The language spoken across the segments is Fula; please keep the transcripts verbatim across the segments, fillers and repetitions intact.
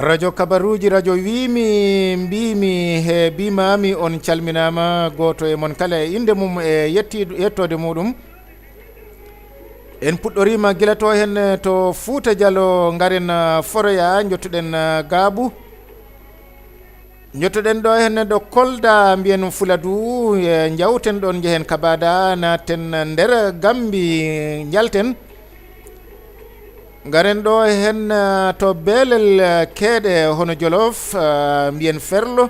Radio Kabaruuji, radio wiimi, mbiimi he biimaami, on calminaama, gooto e mon kala e innde mum e yetti-, yettoode muuɗum. En puɗɗoriima gila to heen, eh, to Fuuta Jalo, ngaren, eh, Foroyaa, njottuɗen, eh, Gaabu. Njottuɗen ɗo heen ɗo Kolda, mbiyen Fuladu, eh, njawten ɗoon, njehen Kabada, naaten nder Gambi, njalten. Ngaren ɗo heen, eh, to Beelel, eh, keeɗe hono Jolof, eh, mbiyen Ferlo.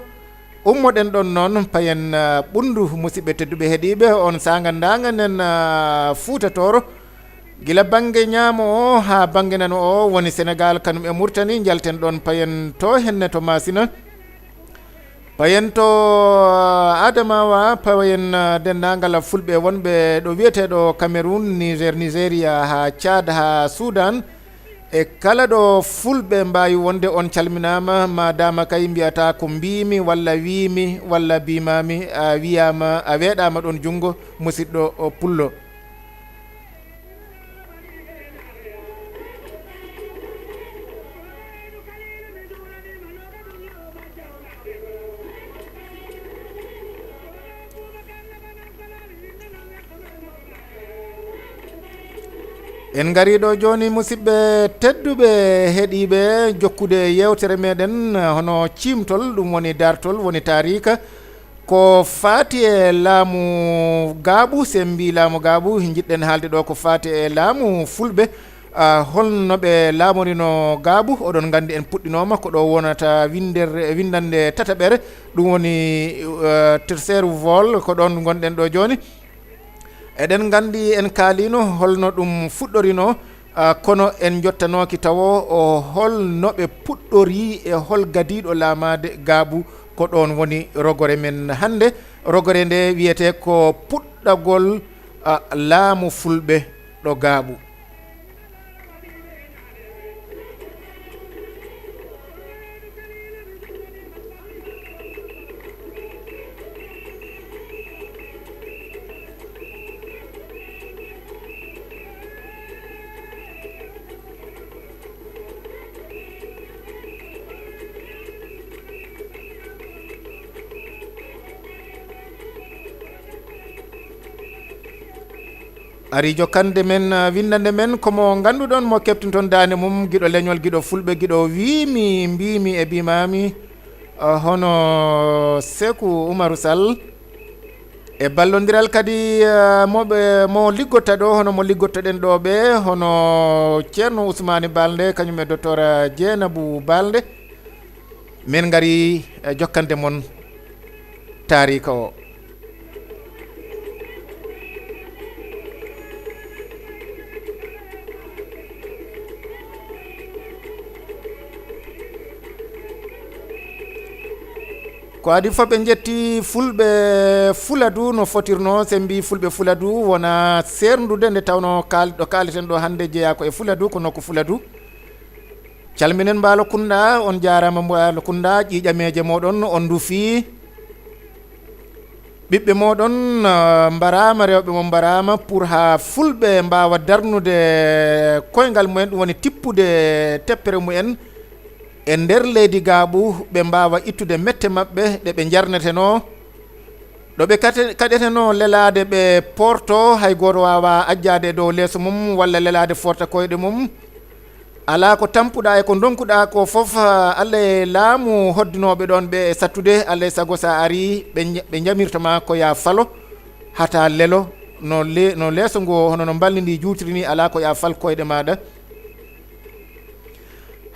Ummoɗen ɗon noon, payen, ah, Ɓunndu, musidɓe tedduɓe heɗiiɓe, on saanga ndaanga nen, ah, Fuuta Tooro. Gila bannge ñaamo o haa bannge nano o woni Senegaal, kanum e Murtani, njalten ɗon payen to henne to Maasina. Payen to, ah, Adamawa, payen, ah, denndaangal Fulɓe wonɓe ɗo wiyeteeɗo Cameroun, Niger, Nigeria, haa Tchad, haa Sudan. E kala ɗo Fulɓe mbaawi wonde, on calminaama, maadaama kay mbiyataa ko mbiimi walla wiimi walla biimaami, a wiyaama, a weeɗaama ɗoon junngo, musiɗɗo o Pullo. En ngarii ɗo jooni, musidɓe tedduɓe heɗiiɓe, jokkude yeewtere meɗen, hono ciimtol, ɗum woni daartol, woni taariika. Ko faati e laamu Gaaɓu, so en mbii laamu Gaaɓu, njiɗɗen haalde ɗo ko faati e laamu Fulɓe. Ah, holno ɓe laamorino Gaaɓu? Oɗon nganndi en puɗɗinooma ko ɗo wonata winnder-, winndannde tataɓere, ɗum woni, eh, terceiro vol, ko ɗoon ngonɗen ɗo jooni. Eɗen nganndi en kaaliino holno ɗum fuɗɗorinoo, ah, kono en njottanooki tawo o holno ɓe puɗɗorii e hol gadiiɗo laamaade Gaaɓu. Ko ɗoon woni rogore men hannde. Rogore nde wiyetee ko puɗɗagol, ah, laamu Fulɓe ɗo Gaaɓu. Ari jokkande men, ah, winndande men, ko mo ngannduɗon, mo keɓtinton daande mum, giɗo leñol, giɗo Fulɓe, giɗo wiimi, mbiimi e biimaami, ah, hono Seeku Umaru Sall. E ballondiral kadi, ah, mo ɓe, mo liggotta ɗo, hono mo liggotta ɗen ɗo ɓe, hono Ceerno Usmaani Balde, kañum e Docteur Jeenabu Balde. Min ngari, eh, jokkande mon taariika o. Ko adi fof ɓe njetti Fulɓe Fuladu no fotirno, so en mbii Fulɓe Fuladu wona seerndude nde tawno kaal-, ɗo kaaleten ɗo hannde jeyaa ko e Fuladu, ko nokku Fuladu. Calminen Mbaalo Kunda, on jaaraama Mbaalo Kunda, ƴiiƴameeje mooɗon, on ndufii. Ɓiɓɓe mooɗon, ah, mbaraama, rewɓe mon mbaraama pour haa Fulɓe mbaawa darnude koyngal mumen, ɗum woni tippude teppere mumen e nder leydi Gaaɓu, ɓe mbaawa ittude mette maɓɓe ɗe ɓe njarnetenoo. Ɗo ɓe kate-, kaɗetenoo lelaade ɓe poorto, hay gooto waawaa ajjaade e dow leeso mum walla lelaade foorta koyɗe mum. Alaa ko tampuɗaa e ko ndonkuɗaa ko fof, ah, Alla e laamu hoddinooɓe ɗoon ɓe e sattude, alaa e sago so a arii, ɓe nja-, ɓe njamirta ma ko yaa falo, hata lelo, no le-, no leeso ngo, hono no mbalndi ndi juutiri ni, alaa ko yaa fal koyɗe maaɗa.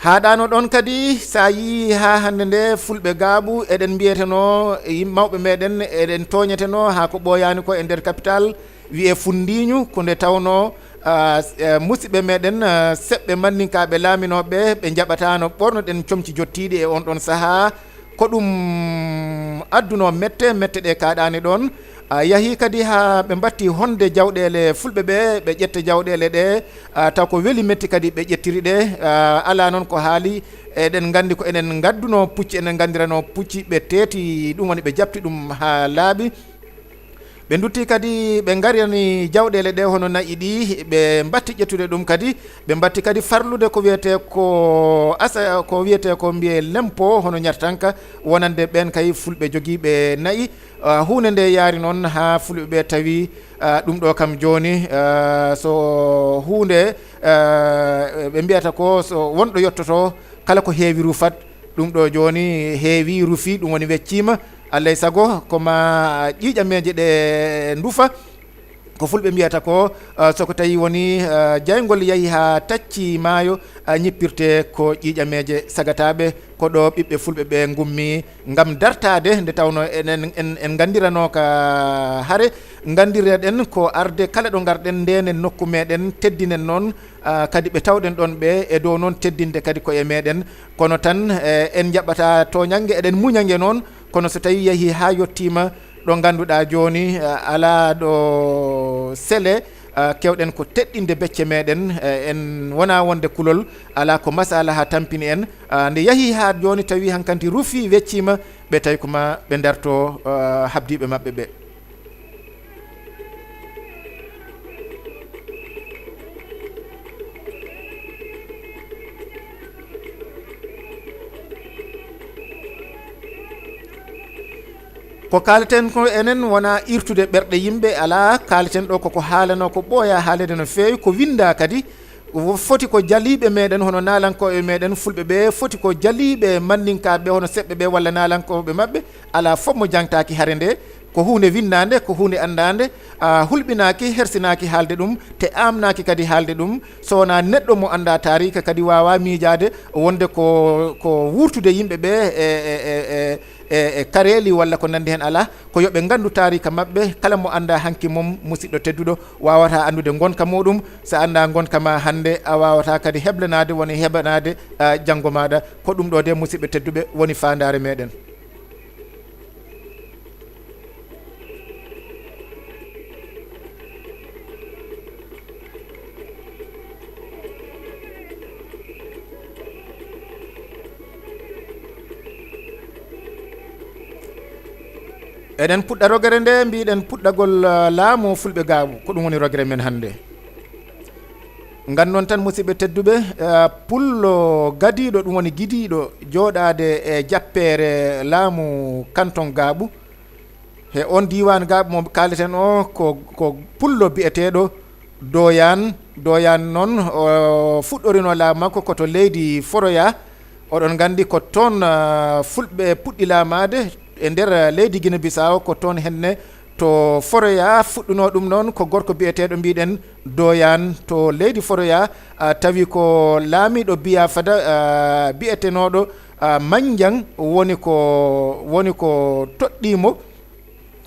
Haaɗaano ɗoon kadi, so a yii haa hannde nde Fulɓe Gaaɓu, eɗen mbiyetenoo yim-, mawɓe meɗen, eɗen tooñetenoo haa ko ɓooyaani ko e nder capital, wiyee Fundiiñu, ko nde tawnoo, ah, s-, eh, musidɓe meɗen, ah, seɓɓe Mandinkaaɓe laaminooɓe, ɓe njaɓataano ɓornoɗen comci jottiiɗi e on ɗon sahaa. Ko ɗum addunoo mette, mette ɗe kaaɗaani ɗoon. Ah, yahii kadi haa ɓe mbattii honde jawɗeele Fulɓe ɓe, ɓe ƴetta jawɗeele ɗe, ah, taw ko weli metti kadi ɓe ƴettiri ɗe. Ah, alaa noon ko haali, eɗen nganndi ko enen ngaddunoo pucci, enen nganndiranoo pucci, ɓe teeti ɗum, woni ɓe jaɓti ɗum haa laaɓi. Ɓe ndutti kadi, ɓe ngarani jawɗeele ɗe hono na'i ɗi, ɓe mbatti ƴettude ɗum kadi, ɓe mbatti kadi farlude ko wiyetee ko asa-, ko wiyetee ko mbiyee lempo hono ñartanka, wonande ɓeen kay fulɓe jogiiɓe na'i. Ah, huunde nde yaari noon haa fulɓe ɓe tawi, ah, ɗum ɗo kam jooni, ah, so huunde, ah, ɓe mbiyata ko so wonɗo yottoto, kala ko heewi rufat, ɗum ɗo jooni heewi, rufi, ɗum woni wecciima. Alay sago ko ma ƴiiƴameeje ɗe ndufa. Ko fulɓe mbiyata ko, ah, so ko tawi woni, ah, jayngol yahi haa tacci maayo, ah, ñippirte ko ƴiiƴameeje sagataaɓe. Ko ɗo ɓiɓɓe fulɓe ɓe ngummi ngam dartaade, nde tawnoo enen, en, en nganndirano ka hare, nganndireɗen ko arde kala ɗo ngarɗen, ndenen nokku meɗen, teddinen noon, ah, kadi ɓe tawɗen ɗon ɓe, e dow noon teddinde kadi koye meɗen. Kono tan, eh, en njaɓata tooñannge, eɗen muña nge noon, kono so tawi yahii haa yettiima ɗo ngannduɗaa jooni, eh, alaa ɗo sele, eh, kewɗen ko teɗɗinde becce meɗen, eh, en wonaa wonde kulol, alaa ko masala haa tampini en. Eh, nde yahii haa jooni tawi hankanti rufii, wecciima, ɓe tawi ko ma ɓe ndarto, eh, habdiiɓe maɓɓe ɓe. Ko kaaleten ko enen wona irtude ɓerɗe yimɓe, alaa, kaaleten ɗo koko haalanoo, ko ɓooya haalede no feewi, ko winndaa kadi, wo-, foti ko jaliiɓe meɗen, hono naalankooɓe meɗen fulɓe ɓe, foti ko jaliiɓe manninkaaɓe, hono seɓɓe ɓe walla naalankooɓe maɓɓe, alaa fof mo jangtaaki hare nde, ko huunde winndaande, ko huunde anndaande, a hulɓinaaki, hersinaaki haalde ɗum, te aamnaaki kadi haalde ɗum, so wonaa neɗɗo mo anndaa taariika kadi waawaa miijaade wonde ko, ko wuurtude yimɓe ɓe e, e, e, e, e, e kareeli walla ko nanndi heen alaa, ko yo ɓe nganndu taariika maɓɓe, kala mo anndaa hanki mum, musiɗɗo tedduɗo, waawataa anndude ngonka muuɗum, so anndaa ngonka ma hannde, a waawataa kadi heblanaade, woni heɓanaade, a, janngo maaɗa, ko ɗum ɗo de, musiɓɓe tedduɓe, woni faandaare meɗen. Eɗen puɗɗa rogere nde, mbiɗen puɗɗagol, ah, laamu fulɓe gaaɓu. Ko ɗum woni rogere men hannde. Nganndon tan, musiɓɓe tedduɓe, eh, pullo gadiiɗo, ɗum woni gidiiɗo, jooɗaade e jappeere laamu kanton Gaaɓu. He oon diiwaan Gaaɓu mo kaaleten o, ko, ko pullo biyeteeɗo Doyaan. Doyaan noon, o fuɗɗorino laamu makko ko to leydi Foroyaa. Oɗon nganndi ko toon, ah, fulɓe puɗɗi laamaade e nder, ah, leydi Gine Bisaawo, ko toon henne to Foroyaa fuɗɗunoo ɗum noon, ko gorko biyeteeɗo, mbiɗen, Doyaan to leydi Foroyaa, ah, tawi ko laamiiɗo Biyaa Fada, ah, biyetenooɗo, ah, Manjang woni ko, woni ko toɗɗii mo.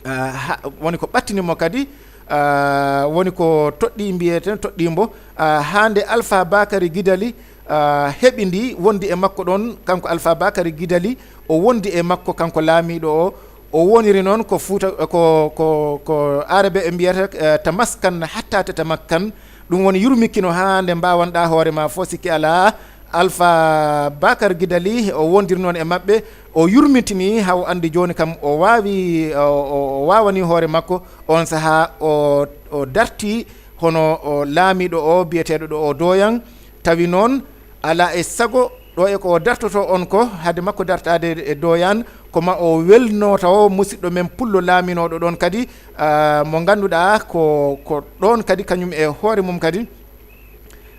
Ah, ha, woni ko ɓattini mo kadi, ah, woni ko toɗɗii, mbiyeten toɗɗii mbo, ah, haa nde Alpha Bakary Gidali, ah, heɓi ndi, wondi e makko ɗoon, kanko Alpha Bakary Gidali, o wondi e makko, kanko laamiiɗo o, o woniri noon ko Fuuta, ko, ko, ko Aarabe ɓe mbiyata, eh, "Tamaskan hatta tatamakkan", ɗum woni yurmikino haa nde mbaawanɗaa hoore ma fof, sikki alaa, Alpha Bakar Gidali, o wondir noon e maɓɓe, o yurmitini haa o anndi jooni kam o waawi, o, o, o waawani hoore makko. Oon sahaa o, o darti hono o laamiiɗo o biyeteeɗo ɗo o Doyan. Tawi noon alaa e sago ɗo e ko o dartotoo on ko, hade makko dartaade e Doyan, ko ma o welno tawo musiɗɗo men pullo laaminooɗo ɗoon kadi, ah, mo ngannduɗaa ko, ko ɗoon kadi kañum e hoore mum kadi,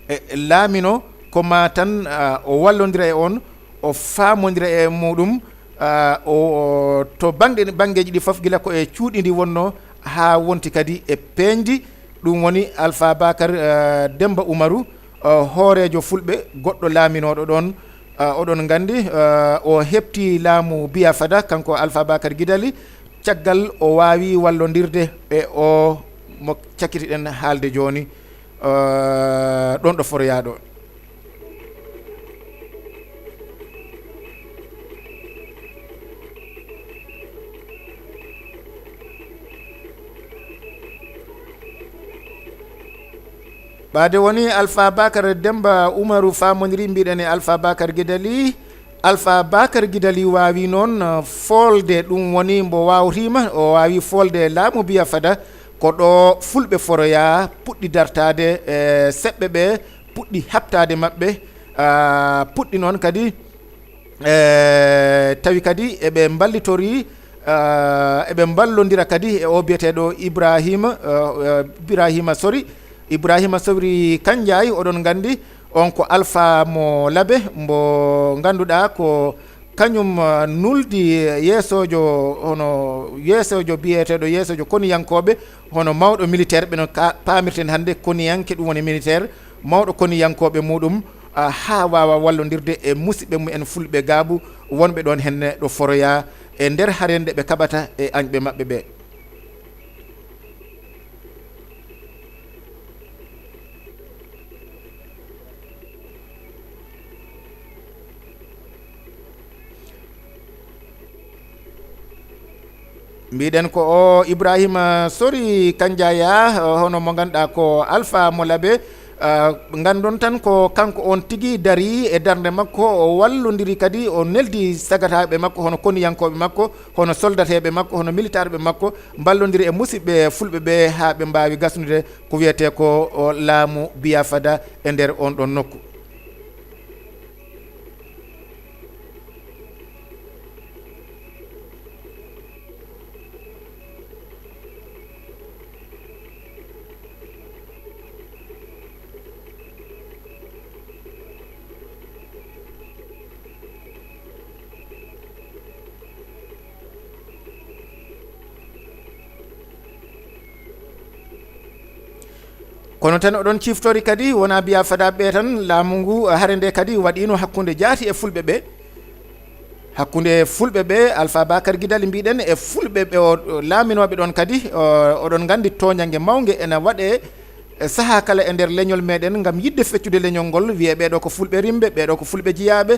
e, laamino, ko ma tan, ah, o wallondira e on, o faamondira e muɗum, ah, o, o, to bangɗe, banngeeji ɗi fof, gila ko e cuuɗi ndi wonno haa wonti kadi e peeñdi. Ɗum woni Alpha Bakar, ah, Demba Umaru, ah, hooreejo fulɓe, goɗɗo laaminooɗo ɗoon. Ah, oɗon nganndi, ah, o heɓti laamu Biya Fada, kanko Alpha Bakar Gidali, caggal o waawi wallondirde e o mo cakkitiɗen haalde jooni, eh, ɗoon ɗo foroyaa ɗo. Ɓaade woni Alpha Bakar Demba Umaru faamondiri, mbiɗen e Alpha Bakar Gedali, Alpha Bakar Gidali waawi noon, uh, foolde, ɗum woni mbo waawriima, o waawi foolde laamu Biya Fada, ko ɗo fulɓe foroyaa puɗɗi dartaade, e seɓɓe ɓe, puɗɗi haɓtaade maɓɓe, uh, puɗɗi noon kadi, e tawi kadi eɓe mballitori, uh, eɓe mballondira kadi e o biyeteeɗo Ibrahima, uh, uh, Ibrahima Sori, Ibrahima Sori Kanjaay, oɗon nganndi, on ko Alpha mo Labe, mbo ngannduɗaa ko kañum, uh, nuldi yeesoojo, hono yeesoojo biyeteeɗo yeesoojo koniyankooɓe, hono mawɗo militaire ɓe no ka-, paamirten hannde koniyanke, ɗum woni militaire, mawɗo koniyankooɓe muɗum, uh, haa waawa wallondirde e musiɓɓe mumen fulɓe gaabu wonɓe ɗoon henne ɗo foroyaa e nder harende ɓe kaɓata e añɓe maɓɓe ɓe. Mbiɗen ko o Ibrahima Sori Kanjaya, hono mo ngannduɗaa ko Alpha mo Labe, ah, nganndon tan ko kanko on tigi darii e darnde makko, o wallondiri kadi, o neldi sagataaɓe makko, hono koniyankooɓe makko, hono soldateeɓe makko, hono militaarɓe makko, mballondiri e musiɓɓe fulɓe ɓe haa ɓe mbaawi gasnude ko wiyetee ko, o, laamu Biya Fada e nder on ɗon nokku. Kono tan oɗon ciftori kadi, wonaa Biya Fada ɓe tan, laamu ngu, hare nde kadi waɗiino hakkunde jaati e fulɓe ɓe. Hakkunde fulɓe ɓe, Alpha Bakar Gidali mbiɗen, e fulɓe ɓe o, o laaminooɓe ɗon kadi, o, oɗon nganndi tooñannge mawnge ena waɗee e sahaa kala e nder leñol meɗen ngam yiɗde feccude leñol ngol, wiyee ɓee ɗo ko fulɓe rimɓe, ɓee ɗo ko fulɓe jiyaaɓe.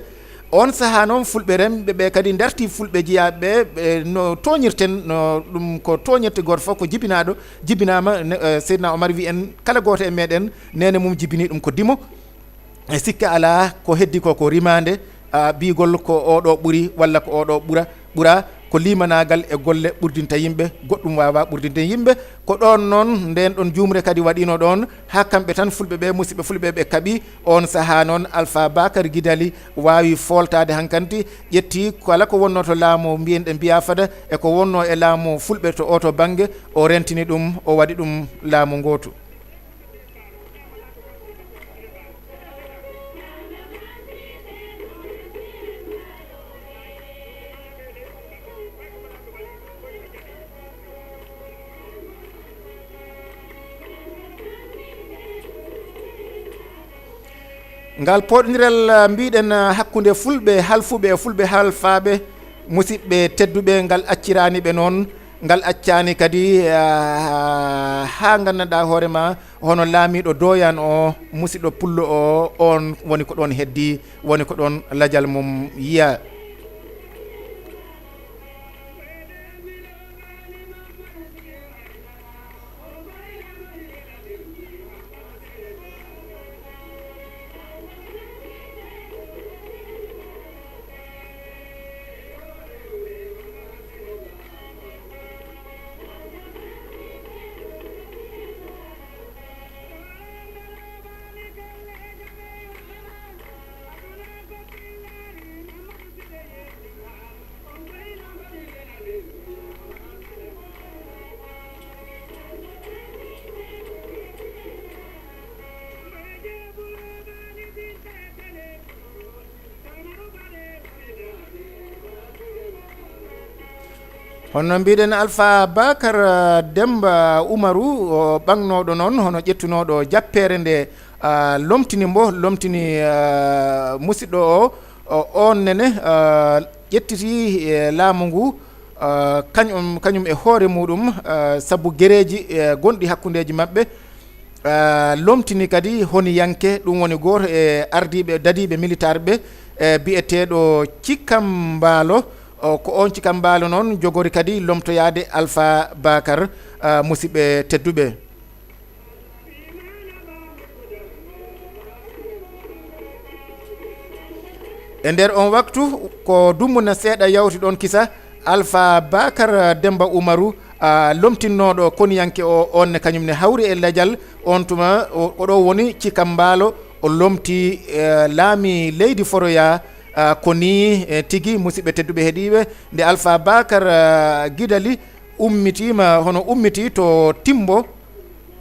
On sahaa noon, fulɓe remɓe ɓe kadi ndartii fulɓe jiyaaɓe ɓe, ɓe no tooñirten, no ɗum ko tooñirte, gooto fof ko jibinaaɗo, jibinaama, ne, eh, Seydina Omar wi en, kala gooto e meɗen, neene mum jibinii ɗum ko dimo. E sikke alaa, ko heddi ko, ko rimaande, ah, biigol ko oo ɗo ɓuri walla ko oo ɗo ɓura, ɓura, ko limanaagal e golle ɓurdinta yimɓe, goɗɗum waawaa ɓurdinde yimɓe. Ko ɗoon noon, ndeen ɗoon juumre kadi waɗiino ɗoon, haa kamɓe tan fulɓe ɓe, musiɓɓe fulɓe ɓe kaɓi. Oon sahaa noon, Alpha Bakar Gidali waawi fooltaade hankanti, ƴetti kala ko wonnoo to laamu mbiyen-ɗen Biya Fada e ko wonnoo e laamu fulɓe to oo to bannge, o rentini ɗum, o waɗi ɗum laamu ngootu. Ngal pooɗondiral, ah, mbiɗen, ah, hakkunde fulɓe halfuɓe e fulɓe halfaaɓe, musiɓɓe tedduɓe, ngal acciraani ɓe noon, ngal accaani kadi, ah, haa nganndanɗaa hoore ma, hono laamiiɗo Dooyaan o, musiɗɗo pullo o, oon woni ko ɗoon heddi, woni ko ɗoon lajal mum yiyaa. Hono mbiɗen, Alpha Bakar, ah, Demba Umaru, o ɓaŋnooɗo noon, hono ƴettunooɗo jappeere nde, ah, lomtini mbo, lomtini, ah, musiɗɗo o, o, oon nene, ah, ƴettiti, eh, laamu ngu, ah, kañum, kañum e hoore muɗum, ah, sabu gereeji, eh, gonɗi hakkundeeji maɓɓe, ah, lomtini kadi honiyanke, ɗum woni gooto e ardiiɓe dadiiɓe militaire ɓe, eh, biyeteeɗo Cikam Mbaalo. O, ko oon Cikam Mbaalo noon jogori kadi lomtoyaade Alpha Bakar, ah, musiɓɓe tedduɓe. E nder on waktu, ko dummuna seeɗa yawti ɗon kisa, Alfa Bakar Demba Umaru, a, lomtinnooɗo koniyanke o, on ne kañum ne hawri e lejal. On tuma o, o ɗo woni Cika Mbaalo, o lomti, e, laami leydi Foroyaa. A, ko nii, e, tigi, musidɓe tedduɓe heɗiiɓe, nde Alfa Bakar, a, Gidali ummitiima, hono ummitii to Timbo,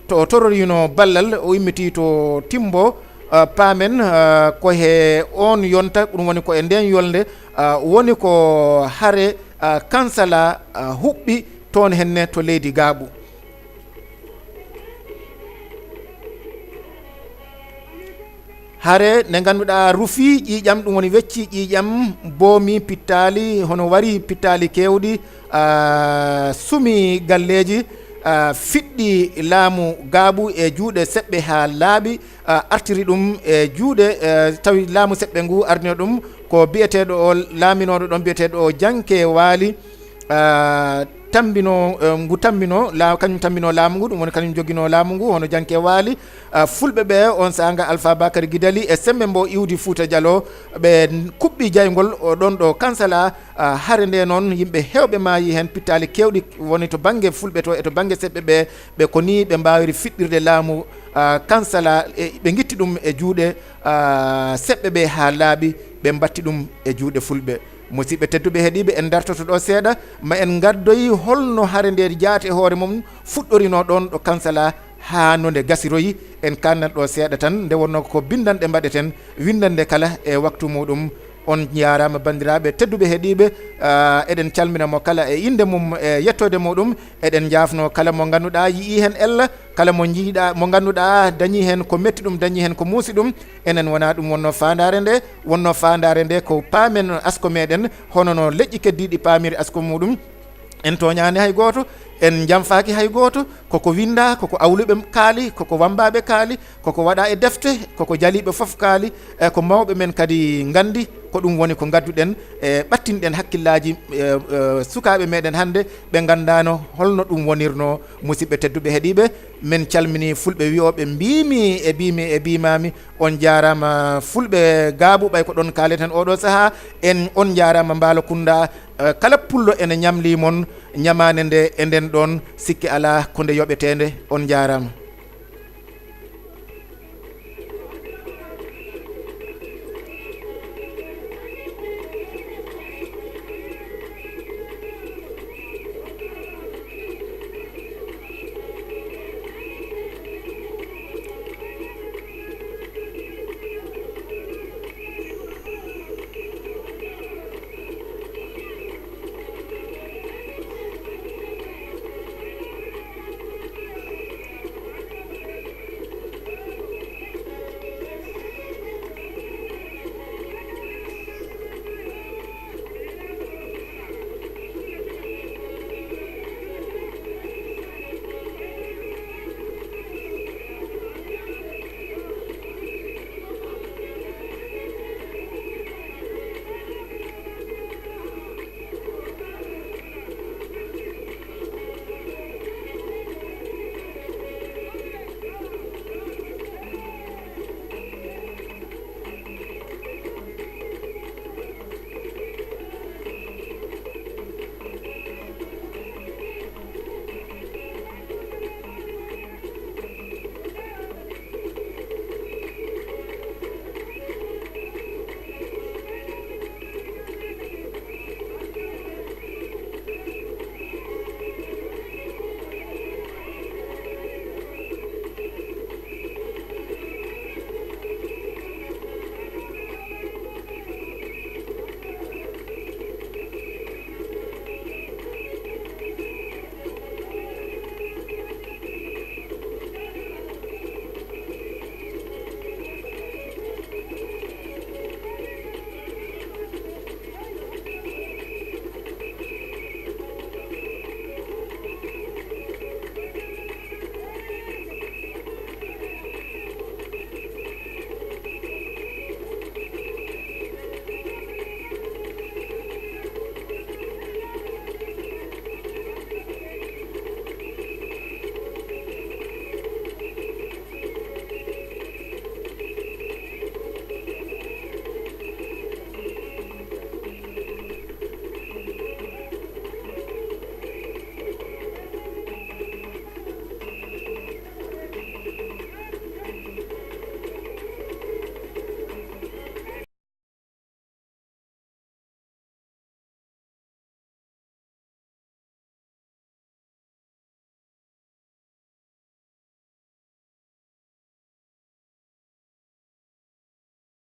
to o tororiino ballal, o immitii to Timbo, a, paamen, a, ko he on yonta, ɗum woni ko e ndeen yolnde, a, woni ko hare, a, Kansala, a, huɓɓi toon henne to leydi Gaaɓu. Hare nde ngannduɗaa rufii ƴiiƴam, ɗum woni wecci ƴiiƴam, boomi pittaali, hono wari pittaali keewɗi, a, sumi galleeji, a, fiɗɗi laamu Gaaɓu e juuɗe seɓɓe haa laaɓi, a, artiri ɗum e juuɗe, e, tawi laamu seɓɓe ngu ardino ɗum ko biyeteeɗo o, laaminooɗo ɗon biyeteeɗo o Janke Waali, a, tambino, e, ngu tambino, la-, kañum tambino laamu ngu, ɗum woni kañum joginoo laamu ngu, hono Janke Waali. A, Fulɓe ɓe, on saanga Alfa Bakar Gidali e semmbe mbo iwdi Fuuta Jaloo, ɓe kuɓɓi jayngol o ɗon ɗo Kansala. A, hare nde noon, yimɓe heewɓe maayi heen, pittaali keewɗi woni to bannge Fulɓe to e to bannge seɓɓe ɓe, ɓe ko nii ɓe mbaawiri fiɗɗirde laamu, a, Kansala, e ɓe ngitti ɗum e juuɗe, a, seɓɓe ɓe haa laaɓi, ɓe mbatti ɗum e juuɗe Fulɓe. Musidɓe tedduɓe heɗiiɓe, en dartoto ɗo seeɗa, ma en ngaddoyi holno hare nde jaati e hoore mum fuɗɗorinoo ɗoon ɗo Kansala haa no nde gasiroyi. En kaannat ɗo seeɗa tan, nde wonnoo ko binndanɗe mbaɗeten, winndannde kala e waktu muuɗum. On njaaraama banndiraaɓe tedduɓe heɗiiɓe, a, eɗen calmina mo kala e innde mum e yettoode muuɗum. Eɗen njaafnoo kala mo ngannduɗaa yi'ii heen ella, kala mo njiiɗaa, mo ngannduɗaa dañii heen ko metti ɗum, dañii heen ko muusi ɗum. Enen wonaa ɗum wonnoo faandaare nde, wonnoo faandaare nde ko paamen asko meɗen, hono no leƴƴi keddiiɗi paamiri asko muuɗum. En tooñaani hay gooto, en njamfaaki hay gooto, koko winndaa, koko awluɓe kaali, koko wammbaaɓe kaali, koko waɗaa e defte, koko jaliiɓe fof kaali, e ko mawɓe men kadi nganndi, ko ɗum woni ko ngadduɗen, e ɓattinɗen hakkillaaji, e, e, sukaaɓe meɗen hannde, ɓe nganndaano holno ɗum wonirnoo. Musidɓe tedduɓe heɗiiɓe, men calminii Fulɓe wi'ooɓe mbiimi e biimi e biimaami, on njaaraama Fulɓe Gaaɓu, ɓay ko ɗon kaaleten oo ɗoo sahaa, en on njaaraama Mbaalo Kunnda, e, kala pullo ene ñamlii mon ñamaande nde e nden ɗoon, sikke alaa ko nde yoɓeteende, on njaaraama.